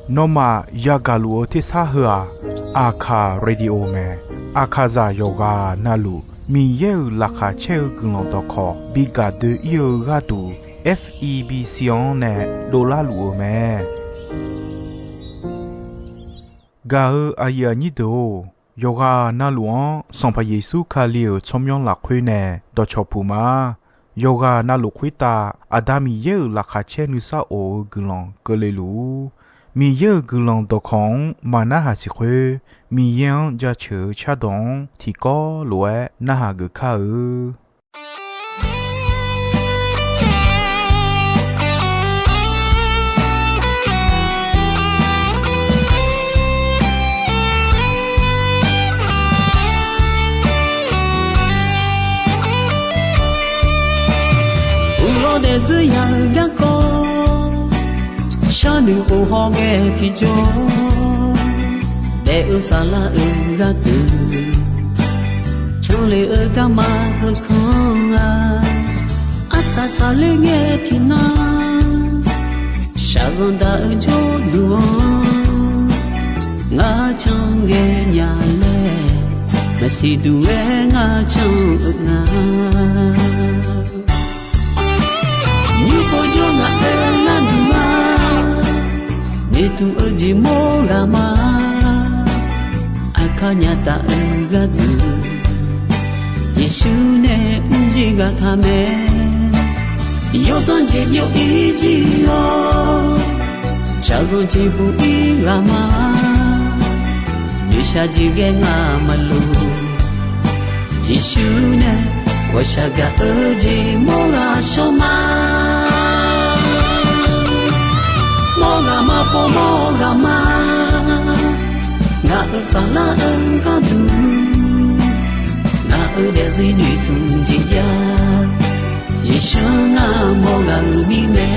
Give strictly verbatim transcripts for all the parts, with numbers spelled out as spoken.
Nawmaf yagaq luf-eu tersar heu-aq, Aqkaq Radio mae. Aqkaqzaq yawqghaq navluf Miqyaer-euq laqkhaq caer-eu guiqlanq dawqkawq bi gaq doe-ir-eu gharduq, F E B C-anr nae dovlar luf-eu mae. Gaq-eu aqyuif aqnyir deuq-or, yawqghaq navluf-anr Sanqpaq Yeqsur Kali-euq tsawrmyanr lafkhoer nae dawqcawq puq ma. Yawqghaq navluf khoertav Aqda Miqyaer-euq laqkhaq caer nuisar of-eu guiqlanq keuvle luf-ur. Miqyaer-euq guiqlanq dawqkawq-anr maqnarhaq siq khoer, Miqyaer-anr jaceuq-eu cardawq-anr tiqkawv lof-aer narhaq geuf kar-eu. Uqlawr daefzir ya-eu garkawv, sharnoeq of hawghae tiqjawr, daef-eu saflar-euq gharduq, canle-eu garma heukanr-a, arsaq saqler ngae tiqnan, shaqzanq daq-eu jawrduq-anr, ngar canghae nya laer, maqsiq duq-aer ngar can-eu nga. Nymr pov jawr ngaq-euq gharduq-a, noeqtmq-eu jeq mawr ghaq ma. Aqkar nya taf-eu gharduq, Yeqsur nae mrjir ghaq taq mae. Yawsanr jeq byov-ir jir-awr, shaqzanq jeq buq-ir ghaq ma. Noeqshaq jeq ghae ngaq maqloq. Yeqsur nae ghawqshaq gaq-eu jeq mawr ghaq shawr ma. Mawr ghaq ma pov mawr ghaq ma. Ngaq-euq saflar-eu gharduq, ngaq-euq daefzir noeqtmq jeq jav. Yeqsur ngar mawr ghaq-euq mirnae.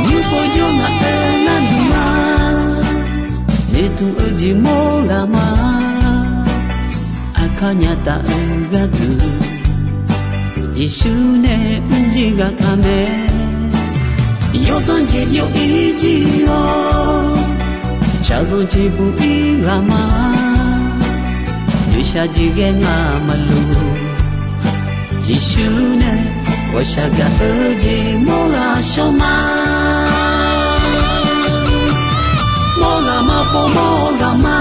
Nymr pov jawr ngaq-euq gharduq-a, noeqtmq-eu jeq mawr ghaq ma. Aqkar nya taf-eu gharduq, Yeqsur nae mrjir ghaq taq mae. Yawsanr jeq byov-ir jir-awr, shaqzanq jeq buq-ir ghaq ma. Noeqshaq jeq ghae ngaq maqloq. Yeqsur nae ghawqshaq gaq-eu jeq mawr ghaq shawr ma. Mawr ghaq ma pov mawr ghaq ma.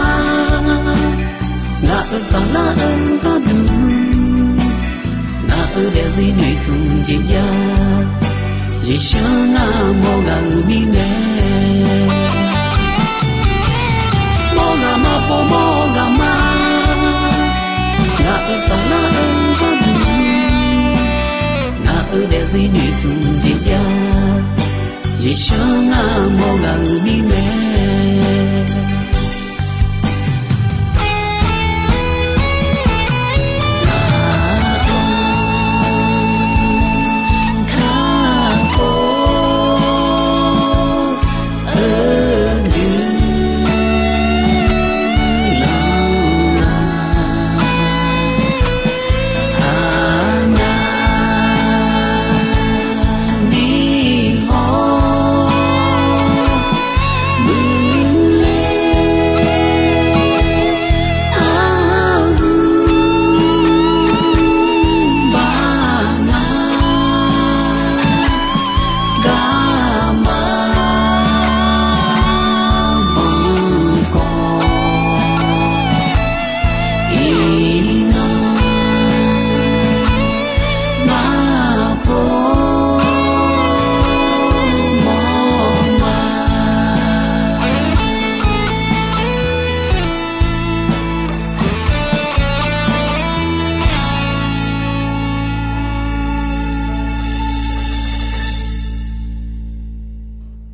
Ngaq-euq saflar-eu gharduq, ngaq-euq daefzir noeqtmq jeq jav. Yeqsur ngar mawr ghaq-euq mirnae. Mawr ghaq ma pov mawr ghaq ma. Ngaq-euq saflar-eu gharduq, ngaq-euq daefzir noeqtmq jeq jav. Yeqsur ngar mawr ghaq-euq mirnae.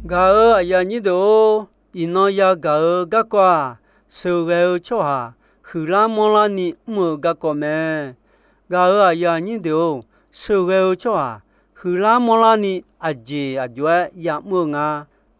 Gaq-euq aqyuif aqnyir deuq-or, iqnan yagaq-eu garkawv-aq, sheuqghae-eu tsawrhaq huiqlar manrlarni mr-eu garkawv mae. Gaq-euq aqyuif aqnyir deuq-or, sheuqghae-eu tsawrhaq huiqlar manrlarni aqjeq aqjox-aer ya'mr-eu nga.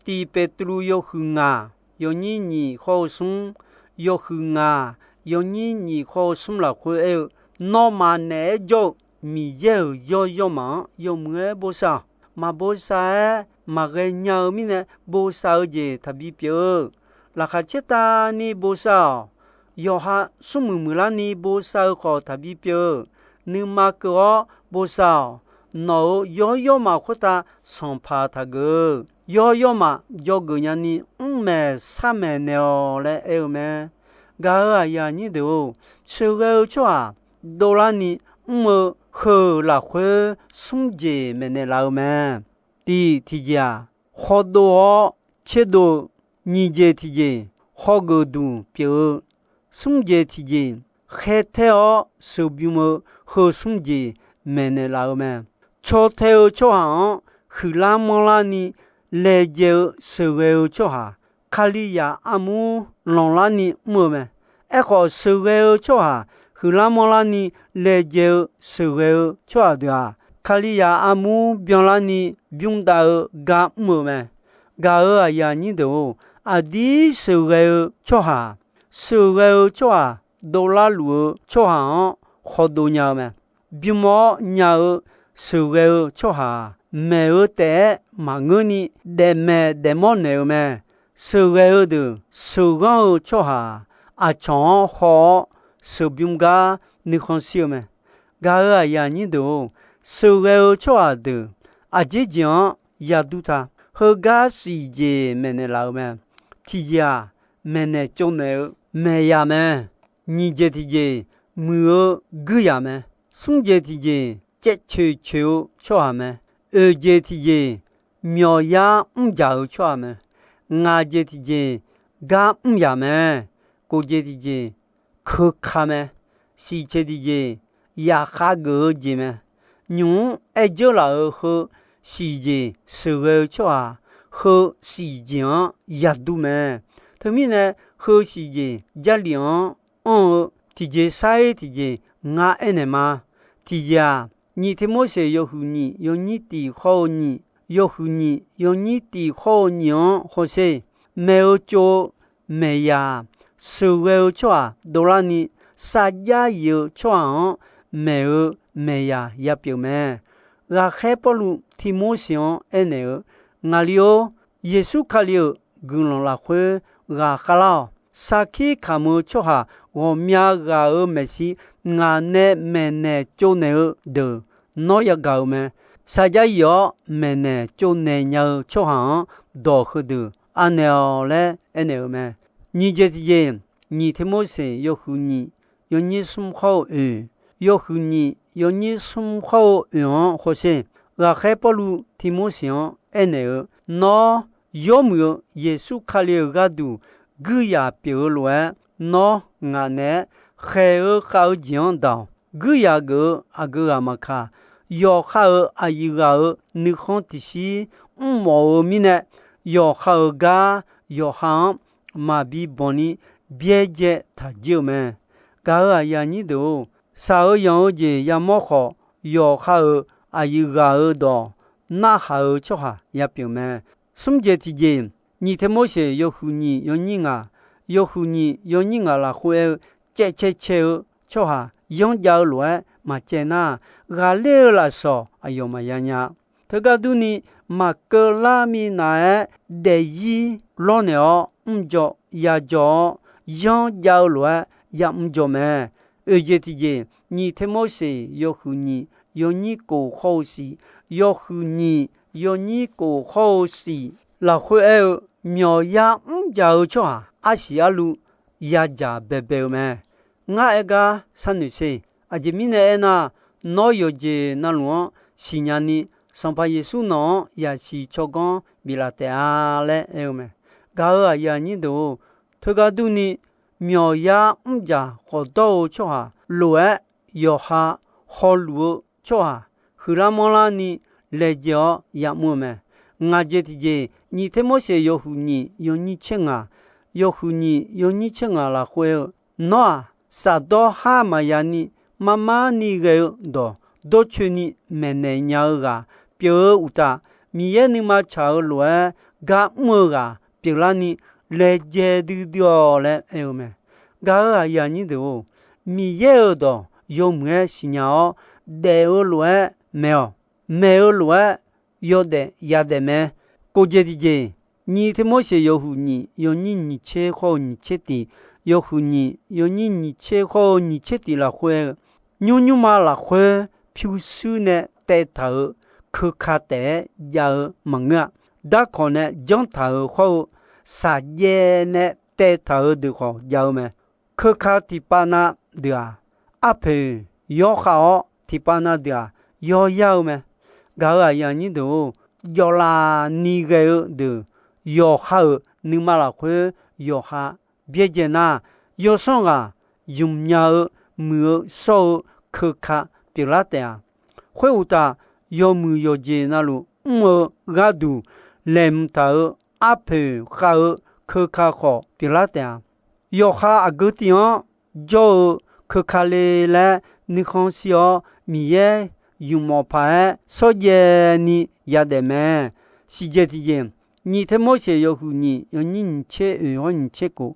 Tiq Beqtuvluv yawhuiq ngaq, yawnyir nyiq khawr-eu smr, yawhuiq ngaq, yawnyir nyiq khawr-eu smr lafkhoer aer-eu, Nawmaf naeq-aer jawr-eu Miqyaer-euq yawr yawrmaf-anr yawmuiq-aer bosav-awq. Maqbosav-aer maqghae nya-eu mirnae bosav-eu jeq taqbi pyeuf-eu. Laqkhaq caertavni bosav-awq. Yawqha smrmuiq muiqlarni bosav-eu khawf taqbi pyeuf-eu. Nuima keuv-awr bosav-awq. Nawq-euq yawr yawrmaf khoertav sanqpaq taqgeuf-eu. Yawr yawrmaf dzawgeuf nyani mrmaeq sharmaeq naeq-awq laer aer-eu mae. Gaq-euq aqyuif aqnyir deuq-or, sheuqghae-eu tsawrhaq dovlarni mr-eu heu-euq lafkhoer smr jeq maeqnaeq laf-eu mae. Tiq tiqjeq-aq, khawdov-awr tserdov-eu, nyiq jeq tiqjeq, hawgeuf duq pyeuf-eu, smr jeq tiqjeq, khaertaer-awr sheuqbymr-eu heu smr jeq maeqnaeq laf-eu mae. Caw tae-eu tsawrhaq-anr huiqlar manrlarni laejae-eu sheuqghae-eu tsawrhaq, Kalizaq armur lanqlarni mr-eu mae. Aerkhawf, sheuqghae-eu tsawrhaq huiqlar manrlarni laejae-eu sheuqghae-eu tsawrhaq deuq-aq, Kalizaq armur byanlarni bymrdav-eu gar mr-eu mae. Gaq-euq aqyuif aqnyir deuq-or, aqdir sheuqghae-eu tsawrhaq, sheuqghae-eu tsawrhaq dovlar luf-eu tsawrhaq-anr khawdov nya-eu mae. Bym-awr nya-eu sheuqghae-eu tsawrhaq-aq, maeq-eu taef-aer maqngeurni daefmaeq daefmawr naeq-eu mae. Sheuqghae-eu deuq sheuqghanr-eu tsawrhaq-aq, aqcawq-anr haw-awr sheuqbymr gar nuikhanr shir-eu mae. Gaq-euq aqyuif aqnyir deuq-or, sheuqghae-eu tsawrhaq deuq aqjeq jeq-anr yadur ta. Heugar siq jeq maeqnaeq laf-eu mae. Tiqjeq-aq, maeqnaeq tsovnaeq-eu maeqyaq mae. Nyiq jeq tiqjeq, muiq-eu guirzaq mae. Smr jeq tiqjeq, caevcoeq coeq-eu tsawrhaq mae. Oeq jeq tiqjeq, myawqyar mrjaq-eu tsawrhaq mae. Ngaq jeq tiqjeq, gar mr yaq mae. Kof jeq tiqjeq, keuka mae. Siq jeq tiqjeq, yaqkhav geuf-eu jeq mae. Nymq-mr aer dzeur laf-euq heu siq jeq sheuqghae-eu tsawrhaq, heu siq jeq-anr yadur mae. Teumirnae, heu siq jeq Jarlif-anr anr-eu tiqjeq sar-ir tiqjeq ngar aernaeq ma. Tiqjeq-aq, nyiq Tirmorseq yawhuiq nyiq yawnyir tiq khawr-eu nyiq, yawhuiq nyiq yawnyir tiq khawr-eu nyiq-anr hawsher. Maeq-eu tsov-eu maeqyaq, sheuqghae-eu tsawrhaq dovlarni sarjax yif-eu tsawrhaq-anr maeq-eu maeqyaq yapyeuf mae. Ghaqkhaer Pawrluv Tirmorseq-anr aernaeq-eu, Ngaqli-or, Yeqsur Kali-euq guiqlanq lafkhoer ghaqkhav lar-awq. Sarkir kamq-eu tsawrhaq ghawqmya ghaq-euq maeqshi ngaq nae maeqnaeq tsovnaeq-eu deuq nawr yagaq-euq mae. Sarjax yif-awr maeqnaeq tsovnaeq nya-eu tsawrhaq-anr dawq heudeuq anaeq-awq laer aernaeq-eu mae. Nyiq jeq tiqjeq, nyiq Tirmorseq yawhuiq nyiq yawnyir smr khawr-eu oeq, yawhuiq nyiq yawnyir smr khawr-eu oeq-anr hawsher. Ghaqkhaer Pawrluv Tirmorseq-anr aernaeq-eu, Nawr yawmuiq-eu Yeqsur Kali-euq gharduq guirzaq pyeuf-eu lof-aer, nawr ngaq naeq-aer khaeq-eu khav-eu jeq-anr daq-awq. Guirzaq geuf-eu aqgeu ghaq maqkaq, yawqha-euq aqyuif ghaq-euq nuikhanr tiqshir mrmawf-eu mirnae, yawqha-euq gar yawqha-anr maqbi banq ni byaerdzae taq jir-eu mae. Gaq-euq aqyuif aqnyir deuq-or, shaq-eu yanq-eu jeq yamawr khawf, yawqha-euq aqyuif ghaq-euq dawq narhaq-eu tsawrhaq yapyeuf mae. Smr jeq tiqjeq, nyiq Tirmorseq yawhuiq nyiq yawnyir ngaq, yawhuiq nyiq yawnyir ngaq lafkhoer aer-eu, caevcae cae-eu tsawrhaq yanr jav-eu lof-aer maqcaev nar, ghaqler-eu lafsawq aqyawf maqya nya. Teugar durni, maqkeuv lar minav-aer daefzir lawrnaeq-awr mrjawv yajawr-awr, yanr jav-eu lof-aer yamr jawr mae. Oeq jeq tiqjeq, nyiq Tirmorseq yawhuiq nyiq yawnyir kof khawr-eu siq, yawhuiq nyiq yawnyir kof khawr-eu siq lafkhoer aer-eu, myawqyar mrjaq-eu tsawrhaq arsiq arluv yadzaq baebae-eu mae. Ngar aer gar sharnoeq sher. Aqjeq mirnae aernar, nawr yawqjeq navluf-anr siqnya ni, Sanqpaq Yeqsur nawq-anr yasiq tsawrganr biflaf taef-a laer aer-eu mae. Gaq-euq aqyuif aqnyir deuq-or, teugar durni, myawqyar mrjaq khawfdawr-eu tsawrhaq lof-aer, yawqha hawluf-eu tsawrhaq huiqlar manrlar ni laejae-awr yamr-eu mae. Ngaq jeq tiqjeq, nyiq Termorseq yawhuiq nyiq yawnyir tser ngaq, yawhuiq nyiq yawnyir tser ngaq lafkhoer-eu, nawr-aq, shafdawr har maqya ni, marmar ni ghae-eu dawq dawrcoeni maeqnaeq nya-eu ghaq pyeuf-eu uqtaf, Miqyaer nuima tsaq-eu lof-aer gar mr-eu ghaq pyeuflarni laejae duidui-awq laer aer-eu mae. Gaq-euq aqyuif aqnyir deuq-or, Miqyaer-euq dawq yawmuiq-aer siqnya-awr, daef-eu lof-aer maeq-awq. Maeq-eu lof-aer yawdaef yadaef mae. Kof jeq tiqjeq, nyiq Termorseq yawhuiq nyiq yawnyir nyiq tser khawr-eu nyiq tser tiq, yawhuiq nyiq yawnyir nyiq tser khawr-eu nyiq tser tiq lafkhoer-eu, nymr nymrma lafkhoer pyurshuir nae taev taq-euq keuka taef-aer jav-eu maqngeur-a. Darkawq nae janr taq-euq khawr-eu, shaqjaev nae taev taq-euq deuq khawf jav-eu mae. Keuka tiqpav na deuq-aq, arpoeq yawkhav-awr, tiqpav na deuq-aq, yawyar-eu mae. Gaq-euq aqyuif aqnyir deuq-or, jawflaf ni ghae-eu deuq yawqha-euq nuima lafkhoer yawqha byaerdzae nar, yawsanr ghaq zmq nya-eu muiq-eu shawr-eu keuka pyeuflar taef-a. Khoeruqtaf, yawmuiq yawqjeq navluf mr-eu gharduq laeqhmq taq-euq arpoeq khav-eu keuka khawf pyeuflar taef-a. Yawqha aqgeu tiv-anr jawr-eu keuka le laer nuikhanr shir-awr, Miqyaer ymq mawf paq-aer shawrjaev ni yadaef mae. Siqjeq tiqjeq, nyiq Termorseq yawhuiq nyiq yawnyir nyiq tser oeq hawr nyiq tser kof,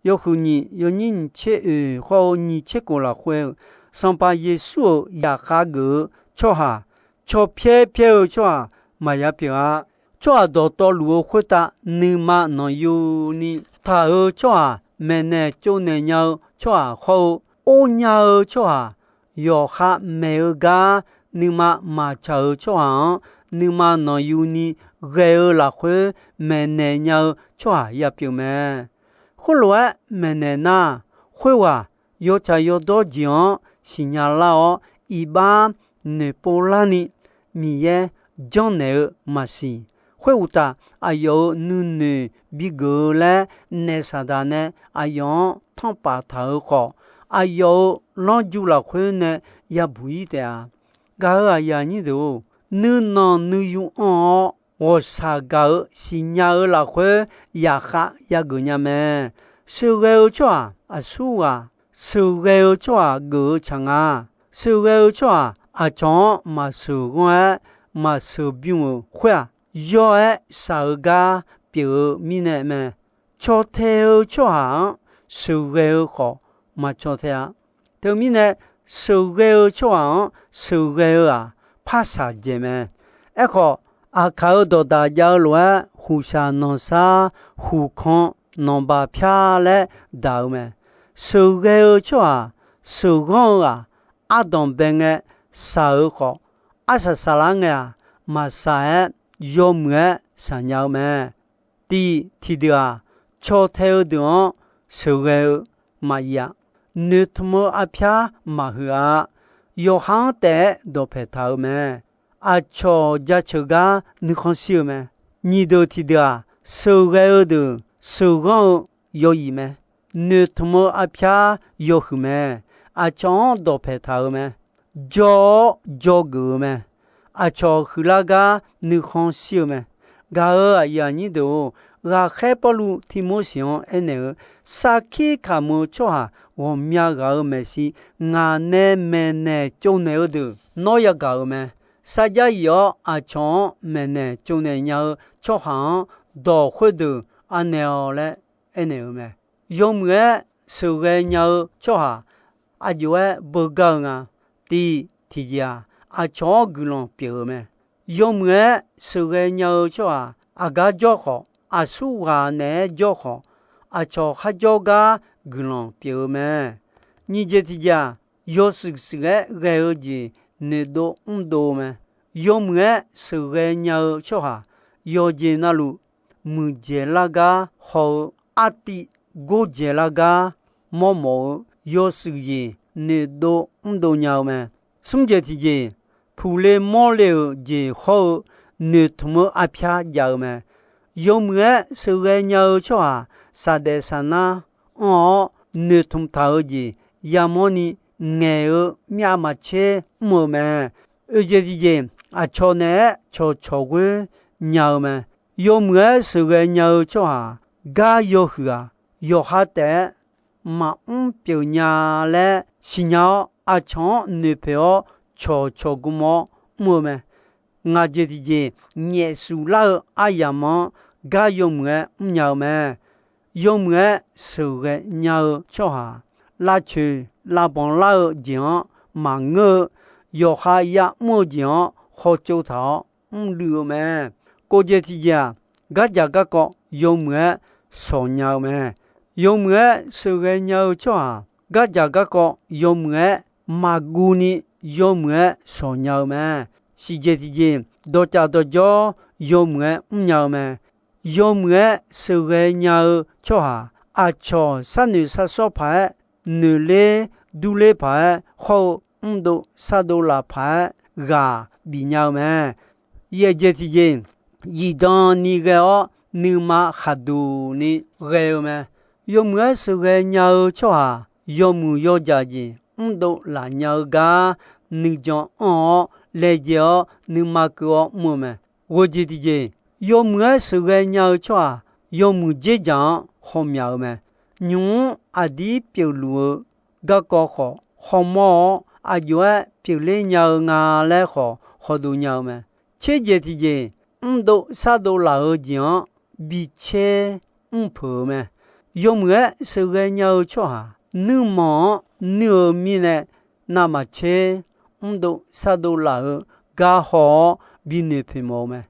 yawhuiq nyiq yawnyir nyiq tser oeq khawr-eu nyiq tser kof lafkhoer-eu, Sanqpaq Yeqsur-euq zaqkhav geuf-eu tsawrhaq, caw pyaer pyaer-eu tsawrhaq maqya pyeuf-a. Tsawrhaq dawqtawvluf-eu khoertav nuima nanqyuni taq-euq tsawrhaq, maeqnaeq tsovnaeq nya-eu tsawrhaq khawr-eu, or nya-eu tsawrhaq, yawqha maeq-eu gar nuima maqtsaq-euq tsawrhaq-anr, nuima nanqyuni ghae-eu lafkhoer maeqnaeq nya-eu tsawrhaq yapyeuf mae. Khoerlof-aer maeqnaeq nar, khoerghaq yawtsaq yawdawr jeq-anr siqnya lar-awr, iqbax noeqpov larni Miqyaer janrnaeq-eu maqsiq. Khoeruqtaf, aqyawf-euq nuinoeq bigeuf-eu laer naef Saqdaq nae aqyawf-anr tanrpaf taq-euq khawf, aqyawf-euq lanrju lafkhoer nae yabuq-ir taef-a. Gaq-euq aqyuif aqnyir deuq-or, nuinanq nuiyu anr-awr, ghawqshaq gaq-eu siqnya-eu lafkhoer yaqkhav yageuf nya mae. Sheuqghae-eu tsawrhaq aqsurghaq, sheuqghae-eu tsawrhaq geuf-eu tsaq nga. Sheuqghae-eu tsawrhaq aqcawq-anr maqsheuq ghanr-aer maqsheuq bym-euq khoer-aq, yawr-aer shaq-eu gar pyeuf-eu mirnae mae. Caw tae-eu tsawrhaq-anr sheuqghae-eu khawf maqcaw tae-a. Teumirnae, sheuqghae-eu tsawrhaq-anr sheuqghae-eu-aq, par shaq dzaeq mae. Aerkhawf, aqkaq-euq dawqdaq jav-eu lof-aer, huqshaq nanqsar, huqkan nanqbaq pyar laer daq-eu mae. Sheuqghae-eu tsawrhaq sheuqghanr-eu-aq, ardanq bae ngae shaq-eu khawf, arsaq saqlar ngae-aq, maqshaq-aer yawmuiq-aer shaqnya-eu mae. Tiq tiqdeuq-aq, caw tae-eu deuq-anr sheuqghae-eu maqyif-a. Noeqtmq-eu arpyar maqhuiq-a. Yawqha-anr taef-aer dawqpaeq taq-eu mae. Aqcawq jaceuq gar nuikhanr shir-eu mae. Nyiq deuq tiqdeuq-aq, sheuqghae-eu deuq sheuqghanr-eu yawif mae. Noeqtmq-eu arpyar yawhuiq mae. Aqcawq-anr dawqpaeq taq-eu mae. Jawr-awr dzawgeuf-eu mae. Aqcawq huiqlar gar nuikhanr shir-eu mae. Gaq-euq aqyuif aqnyir deuq-or, ghaqkhaer Pawrluv Tivmorseq-anr aernaeq-eu, sarkir kamq-eu tsawrhaq ghawqmya ghaq-euq maeqshi ngaq nae maeqnaeq tsovnaeq-eu deuq nawr yagaq-euq mae. Sarjax yif-awr aqcawq-anr maeqnaeq tsovnaeq nya-eu tsawrhaq-anr dawq khoerdeuq anaeq-awq laer aernaeq-eu mae. Yawmuiq-aer sheuqghae nya-eu tsawrhaq aqjox-aer beugar-eu nga. Tiq tiqjeq-aq, aqcawq-anr guiqlanq pyeuf-eu mae. Yawmuiq-aer sheuqghae nya-eu tsawrhaq aqgar jawr khawf, aqsurghaq naeq-aer jawr khawf, aqcawq kharjawr gar guiqlanq pyeuf-eu mae. Nyiq jeq tiqjeq-aq, yawshuif shuif-aer ghae-eu jeq noeqdov mrdov-eu mae. Yawmuiq-aer sheuqghae nya-eu tsawrhaq yawqjeq navluf muiqdzaeq lar gar haw-eu, artiv gordzaeq lar gar mawrmawf-eu yawshuif jeq noeqdov mrdov nya-eu mae. Smr jeq tiqjeq, puqle mawrle-euq jeq hawr-eu noeqtmq-eu arpyar jav-eu mae. Yawmuiq-aer sheuqghae nya-eu tsawrhaq saqdaef saqnar anr-awr noeqtmq taq-eu jeq yamawrni ngaeq-eu myav maqtser mr-eu mae. Oeq jeq tiqjeq, aqcawq naeq-aer cawqcawq ghoer nya-eu mae. Yawmuiq-aer sheuqghae nya-eu tsawrhaq gar yawhuiq-aq, yawqha taef-aer maqmr pyeuf nya laer siqnya-awr, aqcawq-anr noeqpoeq-awr cawqcawq gm-awr mr-eu mae. Ngaq jeq tiqjeq nyaef suf lar-eu aryamq-anr gar yawmuiq-aer mrnya-eu mae. Yawmuiq-aer sheuqghae nya-eu tsawrhaq, lavcoeq lavbanq lar-eu jeq-anr maqngeur-eu, yawqha ya'mr-eu jeq-anr hawtsov taq-awr mrluiv-eu mae. Kov jeq tiqjeq-aq, gardzaq garkawv yawmuiq-aer shawqnya-eu mae. Yawmuiq-aer sheuqghae nya-eu tsawrhaq, gardzaq garkawv yawmuiq-aer maqguv ni yawmuiq-aer shawqnya-eu mae. Siqjeq tiqjeq dawqcaf dawqjawr yawmuiq-aer mrnya-eu mae. Yawmuiq-aer sheuqghae nya-eu tsawrhaq, aqcawq sharnoeq sharsawr paq-aer, noeqler durler paq-aer hawr-eu, mrdov shardov laf paq-aer ghaq bifnya-eu mae. Yaeqjeq tiqjeq zifdan ni ghae-awr, nuima khaqduq ni ghae-eu mae. Yawmuiq-aer sheuqghae nya-eu tsawrhaq, yawmuiq yawdzaq jeq mrdov laf nya-eu gar nuijan anr-awr laejae-awr nuima keuv-awr mr-eu mae. Ghoejeq tiqjeq, yawmuiq-aer sheuqghae nya-eu tsawrhaq, yawmuiq dzerdzaq-anr hawmyaq-eu mae. Nymq-mr aqdir pyeufluf-eu garkawv khawf hawmawr-awr, aqjox-aer pyeufler nya-eu nga laer khawf hawdov nya-eu mae. Tserjeq tiqjeq, mrdov shardov laf-eu jeq-anr bitser mrpeuq-eu mae. Yawmuiq-aer sheuqghae nya-eu tsawrhaq, nuirmanq-anr nuir-eu mirnae, navmaqtser mrdov shardov laf-eu gar haw-awr binoeq poeq mawf-eu mae.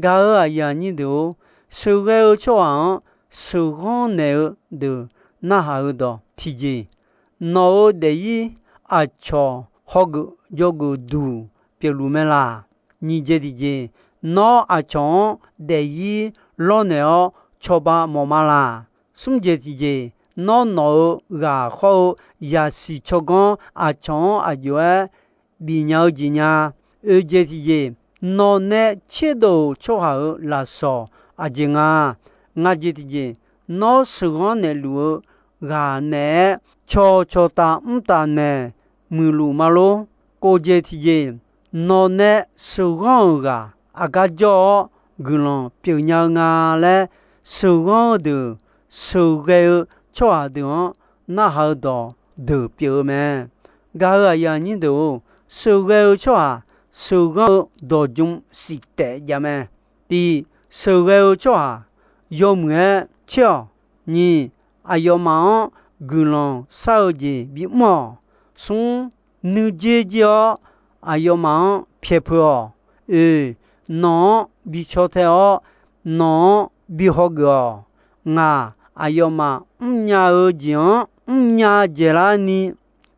Gaq-euq aqyuif aqnyir deuq-or, sheuqghae-eu tsawrhaq-anr sheuqghanr naeq-eu deuq narhaq-eu dawq tiqjeq, nawq-euq daefzir aqcawq hawgeuf jawgeuf duq pyeufluf mae laq. Nyiq jeq tiqjeq, nawr aqcawq-anr daefzir lawrnaeq-awr cawba mawf ma laq. Smr jeq tiqjeq, nawr nawq-euq ghaq hawr-eu yasiq tsawrganr aqcawq-anr aqjox-aer bifnya-eu jeq nya. Oeq jeq tiqjeq, nawq nae tserdov-euq tsawrhaq-euq lafsawq aqjeq nga. Ngaq jeq tiqjeq, nawr sheuqghanr naeqluf-eu ghaq naeq-aer cawqcawq taf mr taf naeq muiqluf ma lor. Kov jeq tiqjeq, nawq nae sheuqghanr-euq ghaq aqgar jawr-awr guiqlanq pyeufnya-eu nga laer, sheuqghanr-eu deuq, sheuqghae-eu tsawrhaq deuq-anr narhaq-eu dawq deuq pyeuf-eu mae. Gaq-euq aqyuif aqnyir deuq-or, sheuqghae-eu tsawrhaq sheuqghanr-eu dawqjm siq taef jav mae. Tiq, sheuqghae-eu tsawrhaq yawmuiq-aer caer-awq. Nyiq, aqyawfmaf-anr guiqlanq shar-eu jeq bimr-awq. Smr, nuijer jir-awr aqyawfmaf-anr pyaeq peuq-awq. Oeq, nawq-anr bi caw tae-awr nawq-anr bi hawgeuf-awq. Ngaq, aqyawfmaf mrnya-eu jeq-anr mrnya dzaeqlar ni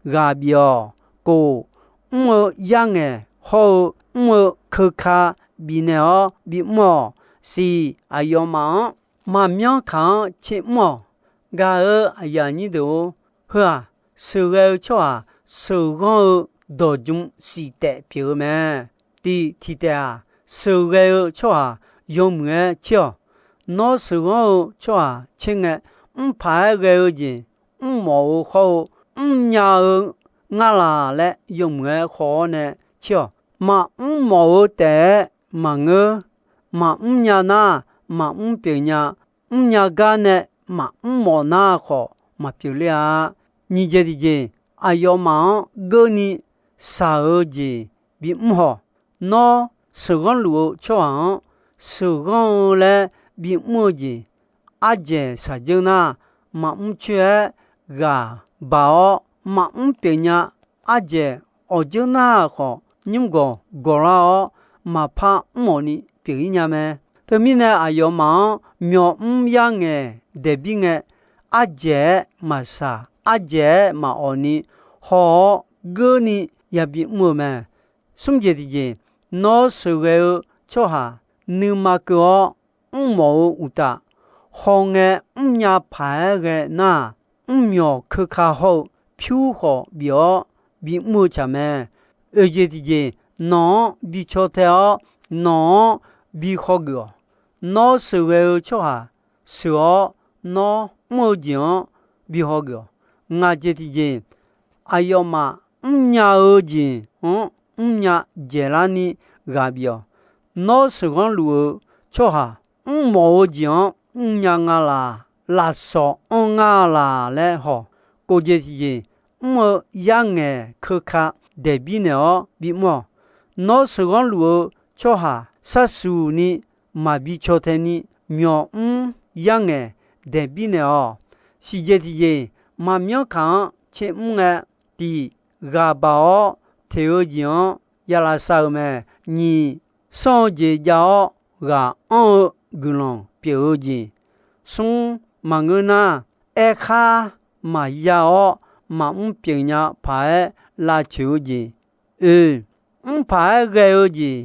ghaq bif-awq. Kof, mr-eu yarngaeq hawr-eu mr-eu keuka bifnaeq-awr bimr-awq. Siq, aqyawfmaf-anr maqmyanr kaq-anr tsermr-awq. Gaq-euq aqyuif aqnyir deuq-or, heu-aq, sheuqghae-eu tsawrhaq sheuqghanr-eu dawqjm siq taef pyeuf-eu mae. Tiq, tiq taef-aq, sheuqghae-eu tsawrhaq yawmuiq-aer caer-awq. Nawr sheuqghanr-eu tsawrhaq caer ngae, mrpaq-aer ghae-eu jeq mrmawf-eu hawr-eu mrnya-eu ngar laq laer yawmuiq-aer haw-awr nae caer-awq. Maqmr mawf-eu taef-aer maqngeur. Maqmr nya nar, maqmr pyeuf nya. Mrnya gar nae maqmr mawf nar khawf maqpyeuf ler-a. Nyiq jeq tiqjeq, aqyawfmaf-anr geurni shaq-eu jeq bimr haw. Nawr sheuqghanr luf-eu tsawrhaq-anr sheuqghanr-eu laer bimr-eu jeq ardzaeq shaqdzeur nar, maqmr coer-aer ghaq baq-awr maqmr pyeuf nya. Ardzaeq awqdzeur nar khawf, nymr gawq gawqlar-awr maqpar mr-awq ni pyeuf-ir nya mae. Teumirnae aqyawfmaf-anr myawqmr yarngaeq daeqbir ngae, ardzaeq-aer maqshaq, ardzaeq-aer maqawq ni haw-awr geurni yabi mr-eu mae. Smr jeq tiqjeq, nawr sheuqghae-eu tsawrhaq nuima keuv-awr mrmawf-eu uqtaf, hawngae mrnya paq-aer ghae nar-aq, mrmyawq keuka hawr-eu pyur khawf bif-awr bimr-eu tsaq mae. Oeq jeq tiqjeq, nawq-anr bi caw tae-awr nawq-anr bi hawgeuf-awq. Nawr sheuqghae-eu tsawrhaq sheuq-awr nawr mr-eu jeq-anr bi hawgeuf-awq. Ngaq jeq tiqjeq, aqyawfmaf mrnya-eu jeq-anr mrnya dzaeqlar ni ghaq bif-awq. Nawr sheuqghanr luf-eu tsawrhaq mrmawf-eu jeq-anr mrnya nga laq, lafsawq anr nga laq laer haw. Khofjeq tiqjeq, mr-eu yarngaeq keuka daeqbir naeq-awr bimr-awq. Nawr sheuqghanr luf-eu tsawrhaq sharsuq ni maqbi caw tae ni, myawq mr yarngaeq daeqbir naeq-awq. Siqjeq tiqjeq, maqmyanr kaq-anr caer mr ngae, tiq, ghaq baq-awr teq-eu jeq-anr ya lavsav-euq mae. Nyiq, sanr-eu jeq jav-awr ghaq anr-eu guiqlanq pyeuf-eu jeq. Smr, maqngeur nar, aerkhar maqya-awr maqmr pyeuf nya paq-aer lavcoeq-eu jeq. Oe, mr paq-aer ghae-eu jeq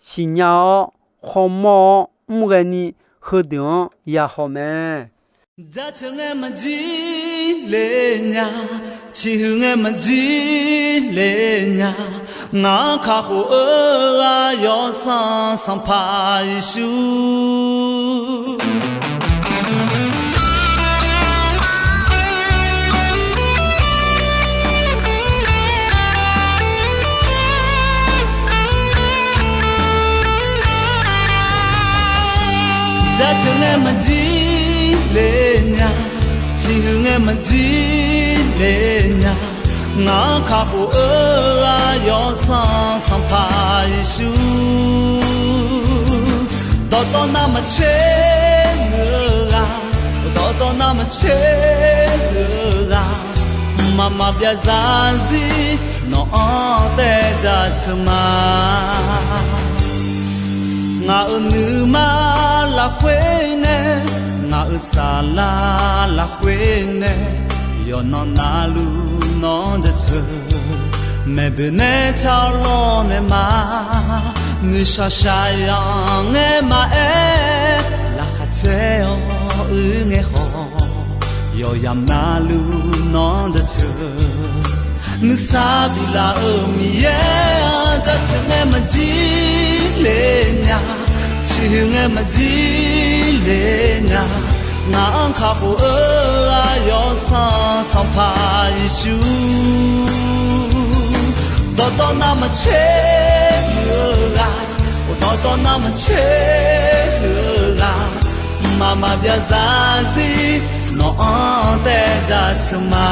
siqnya-awr, khawmawr-awr mr ghaeni, heudeuq-anr ya haw mae. Jaceuq ngae maqjir le nya, ciqhuiq ngae maqjir le nya, ngaq-anr kakhof-eu ghaq Yawsanr Sanqpaq Yeqsur. Jaceuq ngae maqjir le nya, ciqhuiq ngae maqjir le nya, ngaq-anr kakhof-eu ghaq Yawsanr Sanqpaq Yeqsur. Dawqtawv navmaqtser-eu ghaq, dawqtawv navmaqtser-eu ghaq, mqmaq maqbyav zarzir nawq-anr taev jaceuq ma. Ngaq-euq nuima lafkhoer nae, ngaq-euq saflar lafkhoer nae, yawqnan navluf nawq-anr jaceuq. Maeqboeq nae tsawrlawr nae ma, nuishaq shaqyanq ngae maqaer, laqkhaq caer-awr uir ngae khawf, yawqyamq navluf nawq-anr jaceuq. Nuisar biflaf-euq Miqyaer-anr jaceuq ngae maqjir le nya, ciqhuiq ngae maqjir le nya, ngaq-anr kakhof-eu ghaq Yawsanr Sanqpaq Yeqsur. Dawqtawv navmaqtser-eu ghaq, dawqtawv navmaqtser-eu ghaq, mqmaq maqbyav zarzir nawq-anr taev jaceuq ma.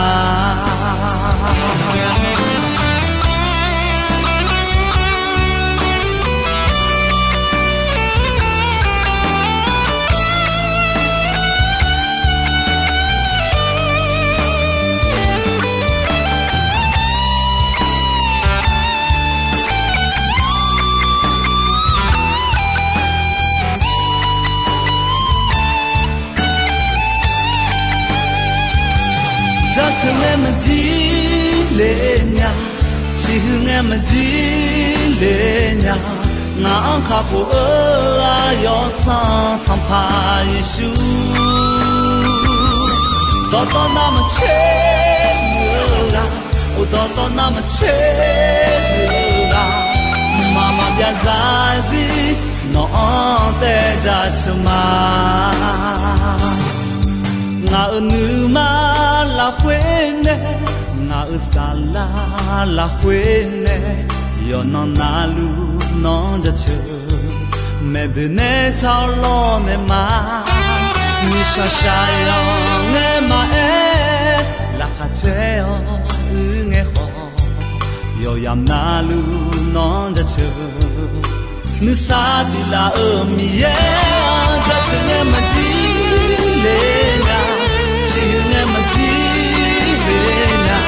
Jaceuq ngae maqjir le nya, ciqhuiq ngae maqjir le nya, ngaq-anr kakhof-eu ghaq Yawsanr Sanqpaq Yeqsur. Dawqtawv navmaqtser-eu ghaq, dawqtawv navmaqtser-eu ghaq, mqmaq maqbyav zarzir nawq-anr taev jaceuq ma. Ngaq-euq nuima lafkhoer nae, ngaq-euq saflar lafkhoer nae, yawqnan navluf nawq-anr jaceuq. Maeqboeq nae tsawrlawr nae ma, nuishaq shaqyanq ngae maqaer, laqkhaq caer-awr uir ngae khawf, yawqyamq navluf nawq-anr jaceuq. Nuisar biflaf-euq Miqyaer-anr jaceuq ngae maqjir le nya, ciqhuiq ngae maqjir le nya,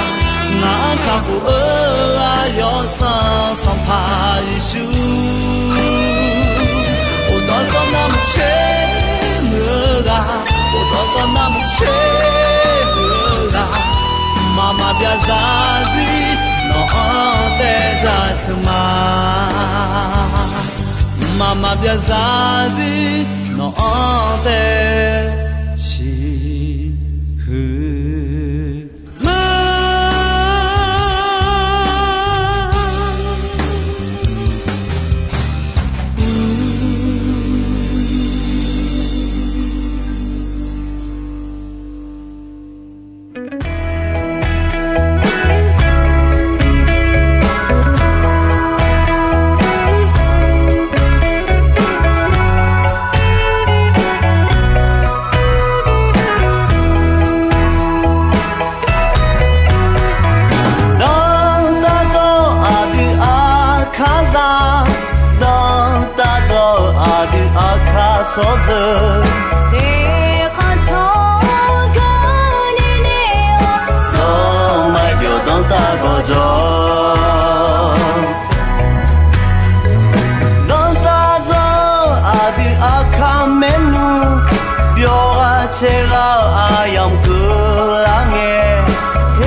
ngaq-anr kakhof-eu ghaq Yawsanr Sanqpaq Yeqsur. Dawqtawv navmaqtser-eu ghaq, dawqtawv navmaqtser-eu ghaq, mqmaq maqbyav zarzir nawq-anr taev jaceuq ma. Mqmaq maqbyav zarzir nawq-anr taev ciqhuiq ma. Dawrdzeur, eqkhanq tsawrganq naeq naeq-awr, sanqmaeq byawq danrtav gawqjawq. Danrtav dzanr aqdui aqkar maernmr, byawq ghaq caev ghaq-eu aryamq keuvlar ngae,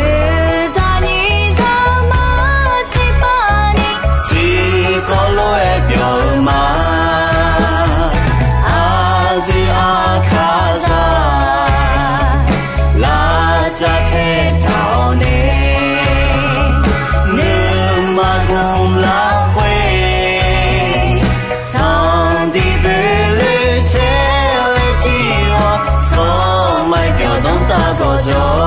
oeqzaq nyiq zaqmar tiqpav ni, tiqkawv lof-aer byawq-eu ma. Aqdui aqkar zaq, lavcav tae taq-awr nae, nuima gmq lafkhoer, tanqdiq boeqloe caer laer jir-awr, sanqmaeq byawq danrtav gawqjawq.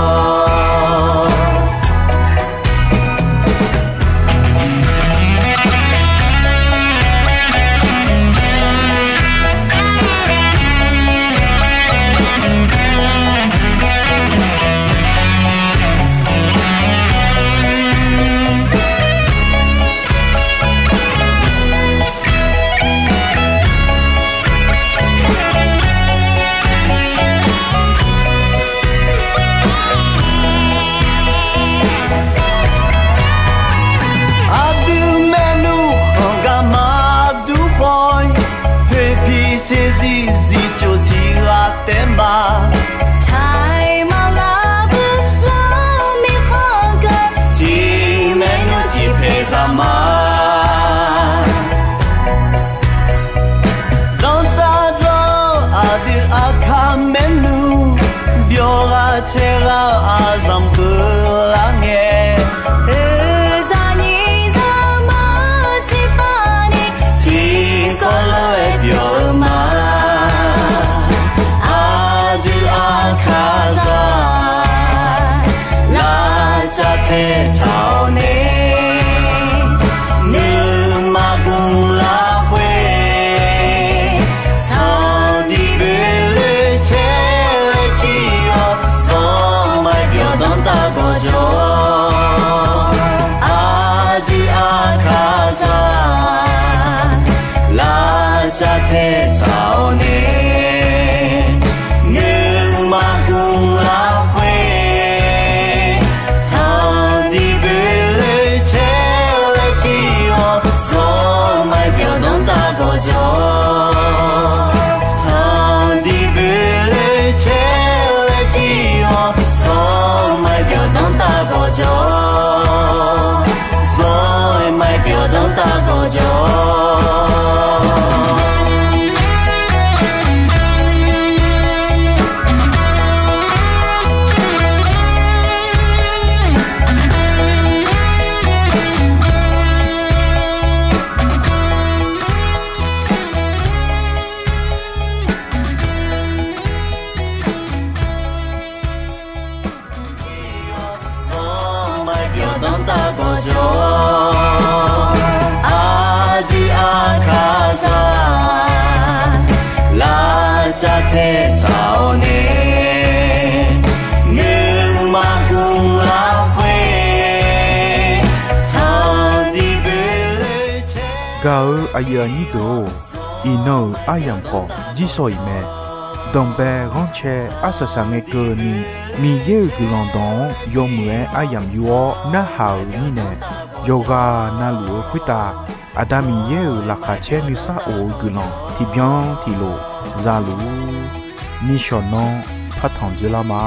Aqdui maernmr khanq garma dur khawf-ir, poeqpiq saeqzir zifcoq tiq ghaq taef ma. Taiq maqnga bui lar mirkhanq geu, tiq maernmr tiq paeq zaq ma. Danrtav dzanr aqdui aqkar maernmr, byawq ghaq caev ghaq-eu aqzanq keuvlar ngae, oeqzaq nyiq zaqmar tiqpav ni, tiqkawv lof-aer byawq-eu ma. Aqdui aqkar zaq, lavcav tae taq-awr nae, nuima gmq lafkhoer, tanqdiq boeqloe caer laer jir-awr, sanqmaeq byawq danrtav gawqjawq. Aqdui aqkar zaq, lavcav tae taq-awr nae, nuima gmq lafkhoer, tanqdiq boeqloe caer laer jir-awr, sanqmaeq byawq danrtav gawqjawq. Tanqdiq boeqloe caer laer jir-awr, sanqmaeq byawq danrtav gawqjawq. Sanqmaeq byawq danrtav gawqjawq. Sanqmaeq byawq danrtav gawqjawq. Aqdui aqkar zaq, lavcav tae taq-awr nae, nuima gmq lafkhoer, tanqdiq boeqloe caer. Gaq-eu aqyuif aqnyir deuq-or, iqnan-euq aryamq khawf jir sawq-iq mae. Danqbae ghanrcae arsaq saq ngae keuvni, Miqyaer-euq guiqlanq dawq-anr yawmuiq-aer aryamq yur-awr narhaq-euq mirnae, yawqghaq navluf-eu khoertav Aqda Miqyaer-euq laqkhaq caer nuisar of-eu guiqlanq tiqbyan tiqlof za luf-ur. Nishawq nanr partanq dzoerlar ma.